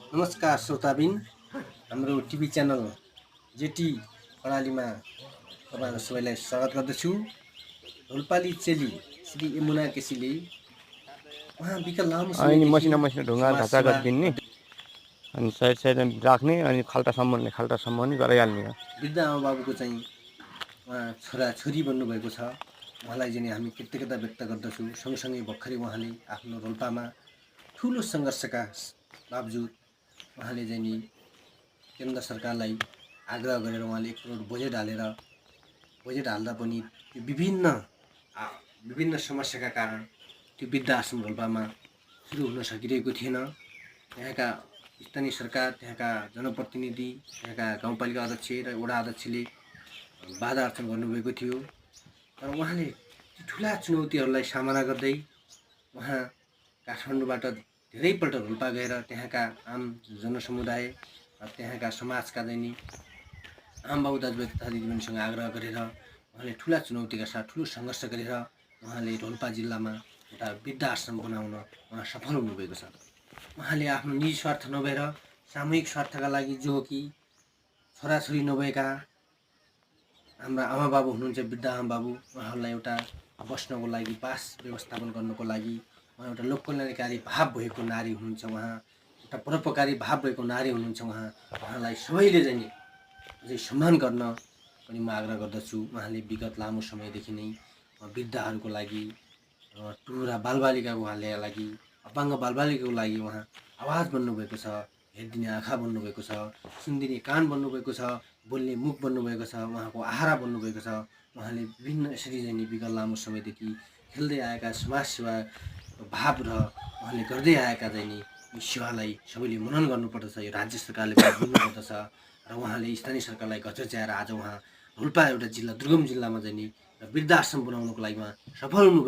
नमस्कार श्रोताबिन, हाम्रो TV channel जेटी प्रणालीमा तपाईँहरू सबैलाई स्वागत गर्दछु। रोल्पाली चेली श्री यमुना केसीले उहाँ विगत लामो अनि समयदेखि मसिना ढुङ्गा समाज ढाँचा सेवा गरिदिने अनि साइडमा राख्ने अनि खाल्टासम्म नि गराइहाल्ने हो। वृद्ध आमाबाबुको चाहिँ उहाँ छोराछोरी बन्नुभएको छ। उहाँलाई चाहिँ हामी कृतज्ञता व्यक्त गर्दछु। सँगसँगै भर्खरै उहाँले आफ्नो रोल्पामा ठुलो सङ्घर्षका बावजुद उहाँले चाहिँ नि केन्द्र सरकारलाई आग्रह गरेर उहाँले 1 करोड बजेट हाल्दा पनि त्यो विभिन्न समस्याका कारण त्यो वृद्ध आश्रम रोल्पामा सुरु हुन सकिरहेको थिएन। त्यहाँका स्थानीय सरकार, त्यहाँका जनप्रतिनिधि, त्यहाँका गाउँपालिका अध्यक्ष र वडा अध्यक्षले बाधा अर्चन गर्नुभएको थियो। तर उहाँले ती ठुला चुनौतीहरूलाई सामना गर्दै उहाँ काठमाडौँबाट धेरैपल्ट रोल्पा गएर त्यहाँका आम जनसमुदाय, त्यहाँका समाजका दैनिक आमबाबु दाजुभाइ तथा दिदीबहिनीसँग आग्रह गरेर उहाँले ठुला चुनौतीका साथ ठुलो सङ्घर्ष गरेर उहाँले रोल्पा जिल्लामा एउटा वृद्ध आश्रम बनाउन उहाँ सफल हुनुभएको छ। उहाँले आफ्नो निजी स्वार्थ नभएर सामूहिक स्वार्थका लागि, जो हो कि छोराछोरी नभएका हाम्रा आमाबाबु हुनुहुन्छ, वृद्ध आमाबाबु, उहाँहरूलाई एउटा बस्नको लागि, बास व्यवस्थापन गर्नको लागि उहाँ एउटा लोक कल्याणकारी भाव भएको नारी हुनुहुन्छ। उहाँ एउटा परोपकारी भाव भएको नारी हुनुहुन्छ। उहाँलाई सबैले चाहिँ अझै सम्मान गर्न पनि म आग्रह गर्दछु। उहाँले विगत लामो समयदेखि नै वृद्धहरूको लागि, टुहुरा बालबालिकाको लागि, अपाङ्ग बालबालिकाको लागि उहाँ आवाज बन्नुभएको छ, हेरिदिने आँखा बन्नुभएको छ, सुनिदिने कान बन्नुभएको छ, बोल्ने मुख बन्नुभएको छ, उहाँको आहारा बन्नुभएको छ। उहाँले विभिन्न यसरी चाहिँ विगत लामो समयदेखि खेल्दै आएका समाजसेवा भाव र उहाँले गर्दै आएका चाहिँ नि सेवालाई सबैले मनन गर्नुपर्दछ। यो राज्य सरकारले पनि बुझ्नुपर्दछ र उहाँले स्थानीय सरकारलाई घचच्याएर आज उहाँ रोल्पा एउटा जिल्ला, दुर्गम जिल्लामा चाहिँ नि वृद्ध आश्रम बनाउनको लागि उहाँ सफल हुनुभएको